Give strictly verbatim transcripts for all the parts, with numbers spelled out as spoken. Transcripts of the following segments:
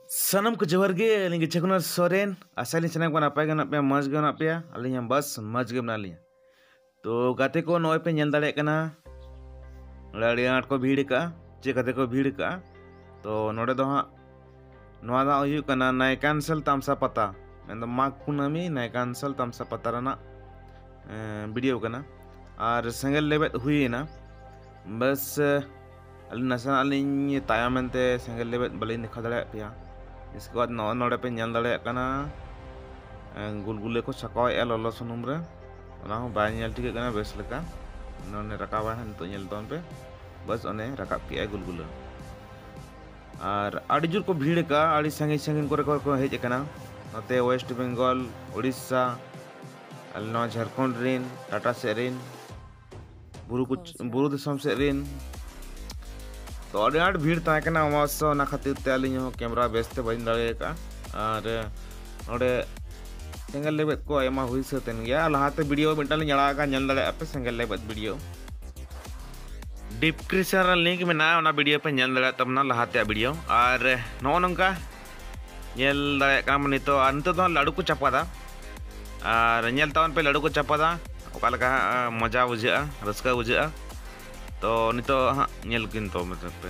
ᱥᱟᱱᱟᱢ ᱠᱚ ᱡᱚᱦᱟᱨ ᱜᱮ᱾ ᱟᱹᱞᱤᱧ ᱜᱮ ᱪᱷᱟᱠᱩᱱᱟᱨ ᱥᱚᱨᱮᱱ᱾ ᱟᱥᱟ ᱞᱤᱧ ᱥᱟᱱᱟᱢ ᱠᱚ ᱱᱟᱯᱟᱭ ᱜᱮ ᱢᱮᱱᱟᱜ ᱯᱮᱭᱟ, ᱢᱚᱡᱽ ᱜᱮ ᱢᱮᱱᱟᱜ ᱯᱮᱭᱟ᱾ ᱟᱹᱞᱤᱧ ᱦᱚᱸ ᱵᱟᱥ ᱢᱚᱡᱽ ᱜᱮ ᱢᱮᱱᱟᱜ ᱞᱤᱧᱟ᱾ ᱛᱚ ᱜᱟᱛᱮ ᱠᱚ, ᱱᱚᱜᱼᱚᱭ ᱯᱮ ᱧᱮᱞ ᱫᱟᱲᱮᱭᱟᱜ ᱠᱟᱱᱟ, ᱱᱚᱰᱮ ᱟᱹᱰᱤ ᱟᱸᱴ ᱠᱚ ᱵᱷᱤᱲ ᱟᱠᱟᱜᱼᱟ᱾ ᱪᱮᱫ ᱠᱷᱟᱹᱛᱤᱨ ᱠᱚ ᱵᱷᱤᱲ ᱟᱠᱟᱜᱼᱟ? ᱛᱚ ᱱᱚᱰᱮ ᱫᱚ ᱦᱟᱸᱜ, ᱱᱚᱣᱟ ᱫᱚ ᱦᱩᱭᱩᱜ ᱠᱟᱱᱟ ᱱᱟᱭᱠᱟᱱᱥᱮᱞ ᱛᱟᱢᱥᱟ ᱯᱟᱛᱟ, ᱢᱮᱱᱫᱚ ᱢᱟᱜᱽ ᱠᱩᱱᱟᱹᱢᱤ ᱱᱟᱭᱠᱟᱱᱥᱮᱞ ᱛᱟᱢᱥᱟ ᱯᱟᱛᱟ ᱨᱮᱱᱟᱜ ᱵᱷᱤᱰᱤᱭᱳ ᱠᱟᱱᱟ᱾ ᱟᱨ ᱥᱮᱸᱜᱮᱞ ᱞᱮᱵᱮᱫ ᱦᱩᱭᱮᱱᱟ᱾ ᱵᱟᱥ, ᱟᱹᱞᱤᱧ ᱱᱟᱥᱮᱱᱟᱜ ᱞᱤᱧ ᱛᱟᱭᱚᱢ ᱮᱱᱛᱮ ᱥᱮᱸᱜᱮᱞ ᱞᱮᱵᱮᱫ ᱵᱟᱹᱞᱤᱧ ᱫᱮᱠᱷᱟᱣ ᱫᱟᱲᱮᱭᱟᱜ ᱯᱮᱭᱟ᱾ ᱤᱥᱠᱮ ᱵᱟᱫᱽ ᱱᱚᱜᱼᱚᱭ ᱱᱚᱰᱮ ᱯᱮ ᱧᱮᱞ ᱫᱟᱲᱮᱭᱟᱜ ᱠᱟᱱᱟ, ᱜᱩᱞᱜᱩᱞᱟᱹ ᱠᱚ ᱪᱷᱟᱠᱟᱣᱮᱫᱼᱟ ᱞᱚᱞᱚ ᱥᱩᱱᱩᱢ ᱨᱮ᱾ ᱚᱱᱟ ᱦᱚᱸ ᱵᱟᱭ ᱧᱮᱞ ᱴᱷᱤᱠᱟᱹᱜ ᱠᱟᱱᱟ ᱵᱮᱥ ᱞᱮᱠᱟ᱾ ᱱᱚᱰᱮ ᱨᱟᱠᱟᱵᱟᱭ ᱦᱟᱸᱜ, ᱱᱤᱛᱚᱜ ᱧᱮᱞ ᱛᱟᱵᱚᱱ ᱯᱮ᱾ ᱵᱟᱥ, ᱚᱱᱮ ᱨᱟᱠᱟᱵ ᱠᱮᱜᱼᱟᱭ ᱜᱩᱞᱜᱩᱞᱟᱹ᱾ ᱟᱨ ᱟᱹᱰᱤ ᱡᱳᱨ ᱠᱚ ᱵᱷᱤᱲ ᱟᱠᱟᱜᱼᱟ, ᱟᱹᱰᱤ ᱥᱟᱺᱜᱤᱧ ᱥᱟᱺᱜᱤᱧ ᱠᱚᱨᱮ ᱠᱷᱚᱱ ᱠᱚ ᱦᱮᱡ ᱟᱠᱟᱱᱟ᱾ ᱱᱚᱛᱮ ᱳᱭᱮᱥᱴ ᱵᱮᱝᱜᱚᱞ, ᱳᱰᱤᱥᱟ, ᱟᱞᱮ ᱱᱚᱣᱟ ᱡᱷᱟᱲᱠᱷᱚᱸᱰ ᱨᱮᱱ, ᱴᱟᱴᱟ ᱥᱮᱫ ᱨᱮᱱ, ᱵᱩᱨᱩ ᱠᱚ, ᱵᱩᱨᱩ ᱫᱤᱥᱚᱢ ᱥᱮᱫ ᱨᱮᱱ᱾ ᱛᱚ ᱟᱹᱰᱤ ᱟᱸᱴ ᱵᱷᱤᱲ ᱛᱟᱦᱮᱸ ᱠᱟᱱᱟ ᱚᱢᱟᱵᱚᱥᱥᱟ, ᱚᱱᱟ ᱠᱷᱟᱹᱛᱤᱨ ᱛᱮ ᱟᱹᱞᱤᱧ ᱦᱚᱸ ᱠᱮᱢᱮᱨᱟ ᱵᱮᱥ ᱛᱮ ᱵᱟᱹᱧ ᱫᱟᱲᱮ ᱟᱠᱟᱫᱼᱟ᱾ ᱟᱨ ᱱᱚᱰᱮ ᱥᱮᱸᱜᱮᱞ ᱞᱮᱵᱮᱫ ᱠᱚ ᱟᱭᱢᱟ ᱦᱩᱭ ᱥᱟᱹᱛ ᱮᱱ ᱜᱮᱭᱟ᱾ ᱞᱟᱦᱟᱛᱮ ᱵᱷᱤᱰᱤᱭᱳ ᱢᱤᱫᱴᱟᱝ ᱞᱤᱧ ᱟᱲᱟᱜ ᱟᱠᱟᱫ, ᱧᱮᱞ ᱫᱟᱲᱮᱭᱟᱜᱼᱟ ᱯᱮ ᱥᱮᱸᱜᱮᱞ ᱞᱮᱵᱮᱫ ᱵᱷᱤᱰᱤᱭᱳ᱾ ᱰᱤᱥᱠᱨᱤᱯᱥᱚᱱ ᱨᱮ ᱞᱤᱝᱠ ᱢᱮᱱᱟᱜᱼᱟ, ᱚᱱᱟ ᱵᱷᱤᱰᱤᱭᱳ ᱯᱮ ᱧᱮᱞ ᱫᱟᱲᱮᱭᱟᱜ ᱛᱟᱵᱚᱱᱟ ᱞᱟᱦᱟ ᱛᱮᱭᱟᱜ ᱵᱷᱤᱰᱤᱭᱳ᱾ ᱟᱨ ᱱᱚᱜᱼᱚ ᱱᱚᱝᱠᱟ ᱧᱮᱞ ᱫᱟᱲᱮᱭᱟᱜ ᱠᱟᱱᱟ ᱵᱚᱱ ᱱᱤᱛᱚᱜ, ᱟᱨ ᱱᱤᱛᱚᱜ ᱫᱚ ᱦᱟᱸᱜ ᱞᱟᱹᱰᱩ ᱠᱚ ᱪᱟᱯᱟᱫᱟ᱾ ᱟᱨ ᱧᱮᱞ ᱛᱟᱵᱚᱱ ᱯᱮ ᱞᱟᱹᱰᱩ ᱠᱚ ᱪᱟᱯᱟᱫᱟ, ᱚᱠᱟ ᱞᱮᱠᱟ ᱦᱟᱸᱜ ᱢᱚᱡᱟ ᱵᱩᱡᱷᱟᱹᱜᱼᱟ, ᱨᱟᱹᱥᱠᱟᱹ ᱵᱩᱡᱷᱟᱹᱜᱼᱟ᱾ ᱛᱚ ᱱᱤᱛᱚᱜ ᱦᱟᱸᱜ ᱧᱮᱞ ᱠᱤᱱ ᱛᱟᱵᱚᱱ ᱯᱮ᱾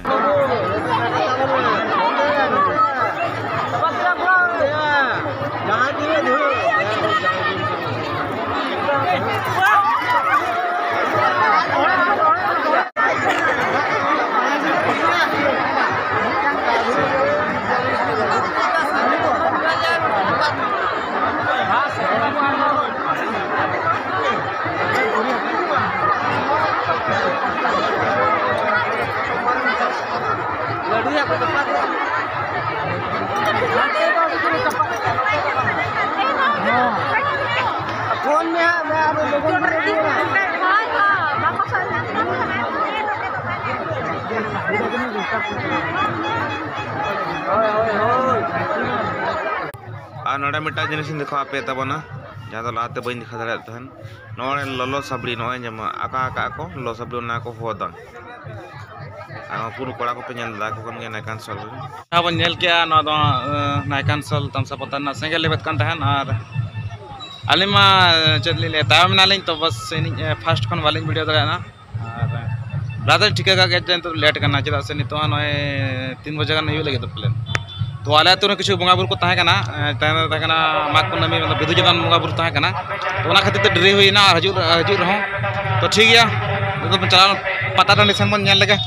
ᱯᱷᱳᱱ ᱢᱮ ᱦᱟᱸᱜ, ᱢᱮ ᱟᱨ ᱞᱚᱜᱚᱱ ᱫᱷᱟᱨᱟ ᱨᱩᱣᱟᱹᱲᱟ᱾ ᱦᱳᱭ, ᱦᱳᱭ, ᱦᱳᱭ᱾ ᱟᱨ ᱱᱚᱰᱮ ᱢᱤᱫᱴᱟᱝ ᱡᱤᱱᱤᱥ ᱤᱧ ᱫᱮᱠᱷᱟᱣ ᱟᱯᱮ ᱛᱟᱵᱚᱱᱟ, ᱡᱟᱦᱟᱸ ᱫᱚ ᱞᱟᱦᱟᱛᱮ ᱵᱟᱹᱧ ᱫᱮᱠᱷᱟᱣ ᱫᱟᱲᱮᱭᱟᱜ ᱛᱟᱦᱮᱱ᱾ ᱱᱚᱜᱼᱚᱭ ᱞᱚᱞᱚ ᱥᱟᱵᱲᱤ, ᱱᱚᱜᱼᱚᱭ ᱡᱮᱢᱚᱱ ᱟᱠᱟ ᱟᱠᱟ ᱠᱚ ᱞᱚᱞᱚ ᱥᱟᱵᱲᱤ, ᱚᱱᱟ ᱠᱚ ᱦᱚᱫᱟ᱾ ᱟᱨ ᱯᱩᱨᱟᱹ ᱠᱚᱲᱟ ᱠᱚᱯᱮ ᱧᱮᱞ ᱫᱟ, ᱟᱠᱚ ᱠᱟᱱ ᱜᱮᱭᱟ ᱱᱟᱭᱠᱟᱱ ᱥᱚᱞ ᱨᱮᱱ᱾ ᱡᱟᱦᱟᱸ ᱵᱚᱱ ᱧᱮᱞ ᱠᱮᱜᱼᱟ, ᱱᱚᱣᱟ ᱫᱚ, ᱟᱸ, ᱱᱟᱭᱠᱟᱱ ᱥᱚᱞ ᱛᱟᱢᱥᱟ ᱯᱟᱛᱟ ᱨᱮᱱᱟᱜ ᱥᱮᱸᱜᱮᱞ ᱞᱮᱵᱮᱫ ᱠᱟᱱ ᱛᱟᱦᱮᱸᱱ᱾ ᱟᱨ ᱟᱹᱞᱤᱧ ᱢᱟ, ᱪᱮᱫ ᱞᱤᱧ ᱞᱟᱹᱭᱟ, ᱛᱟᱭᱚᱢ ᱮᱱᱟᱞᱤᱧ, ᱛᱚ ᱵᱟᱥ ᱤᱧ, ᱮ, first ᱠᱷᱚᱱ ᱵᱟᱹᱞᱤᱧ video ᱫᱟᱲᱮᱭᱟᱜᱼᱟ᱾ ᱟᱨ brother ᱴᱷᱤᱠᱟᱹ ᱠᱟᱜ ᱜᱮᱭᱟ ᱡᱮ ᱱᱤᱛᱚᱜ late ᱠᱟᱱᱟ, ᱪᱮᱫᱟᱜ ᱥᱮ ᱱᱤᱛᱚᱜ ᱦᱚᱸ ᱱᱚᱜᱼᱚᱭ ᱛᱤᱱ ᱵᱟᱡᱮ ᱜᱟᱱ ᱦᱩᱭᱩᱜ ᱞᱟᱹᱜᱤᱫ ᱫᱚ ᱯᱟᱞᱮᱱ᱾ ᱛᱚ ᱟᱞᱮ ᱟᱹᱛᱩ ᱨᱮ ᱠᱤᱪᱷᱩ ᱵᱚᱸᱜᱟ ᱵᱩᱨᱩ ᱠᱚ ᱛᱟᱦᱮᱸ ᱠᱟᱱᱟ, ᱮ, ᱛᱟᱦᱮᱸ ᱫᱚ ᱛᱟᱦᱮᱸ ᱠᱟᱱᱟ ᱢᱟᱜᱽ ᱠᱩᱱᱟᱹᱢᱤ, ᱢᱟᱱᱮ ᱵᱤᱫᱩ ᱪᱟᱸᱫᱟᱱ ᱵᱚᱸᱜᱟ ᱵᱩᱨᱩ ᱛᱟᱦᱮᱸ ᱠᱟᱱᱟ᱾ ᱛᱚ ᱚᱱᱟ ᱠᱷᱟᱹᱛᱤᱨ ᱛᱮ ᱰᱮᱨᱤ ᱦᱩᱭᱱᱟ, ᱟᱨ ᱦᱤᱡᱩᱜ, ᱦᱤᱡᱩᱜ ᱨᱮᱦᱚᱸ᱾ ᱛᱚ ᱴᱷᱤᱠ ᱜᱮᱭᱟ, ᱱᱤᱛᱚᱜ ᱵᱚᱱ ᱪᱟᱞᱟᱣ ᱯᱟᱛᱟ ᱴᱟᱺᱰᱤ ᱥᱮᱱ ᱵᱚᱱ ᱧᱮᱞ ᱞᱮᱜᱮ᱾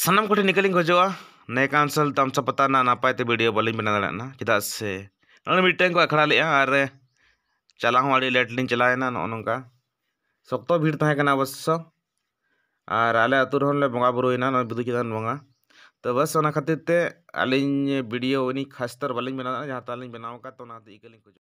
ᱥᱟᱱᱟᱢ ᱠᱚᱴᱷᱮᱱ ᱱᱤᱠᱟᱹ ᱞᱤᱧ ᱠᱷᱚᱡᱚᱜᱼᱟ, ᱱᱟᱭᱠᱟᱱ ᱥᱚᱞ ᱛᱟᱢᱥᱟ ᱯᱟᱛᱟ ᱨᱮᱱᱟᱜ ᱱᱟᱯᱟᱭ ᱛᱮ video ᱵᱟᱹᱞᱤᱧ ᱵᱮᱱᱟᱣ ᱫᱟᱲᱮᱭᱟᱜ ᱠᱟᱱᱟ, ᱪᱮᱫᱟᱜ ᱥᱮ ᱱᱚᱰᱮ ᱢᱤᱫᱴᱟᱝ ᱠᱚ ᱟᱠᱷᱲᱟ ᱞᱮᱫᱼᱟ ᱟᱨ ᱪᱟᱞᱟᱣ ᱦᱚᱸ ᱟᱹᱰᱤ late ᱞᱤᱧ ᱪᱟᱞᱟᱣᱮᱱᱟ᱾ ᱱᱚᱜᱼᱚ ᱱᱚᱝᱠᱟ ᱥᱚᱠᱛᱚ ᱵᱷᱤᱲ ᱛᱟᱦᱮᱸ ᱠᱟᱱᱟ ᱚᱵᱚᱥᱥᱚ᱾ ᱟᱨ ᱟᱞᱮ ᱟᱹᱛᱩ ᱨᱮᱦᱚᱸ ᱞᱮ ᱵᱚᱸᱜᱟ ᱵᱩᱨᱩᱭᱮᱱᱟ, ᱱᱚᱜᱼᱚᱭ ᱵᱤᱫᱩ ᱪᱟᱸᱫᱟᱱ ᱵᱚᱸᱜᱟ᱾ ᱛᱚ ᱵᱟᱥ, ᱚᱱᱟ ᱠᱷᱟᱹᱛᱤᱨ ᱛᱮ ᱟᱹᱞᱤᱧ ᱵᱷᱤᱰᱤᱭᱳ ᱩᱱᱤ ᱠᱷᱟᱥ ᱛᱚᱨ ᱵᱟᱹᱞᱤᱧ ᱵᱮᱱᱟᱣ ᱫᱟᱲᱮᱭᱟᱜᱼᱟ, ᱡᱟᱦᱟᱸ ᱛᱟᱦᱟᱸ ᱞᱤᱧ ᱵᱮᱱᱟᱣ ᱟᱠᱟᱫ, ᱛᱚ ᱚᱱᱟ ᱦᱚᱛᱮᱡ ᱜᱮᱞᱤᱧ ᱠᱷᱚᱡᱚᱜ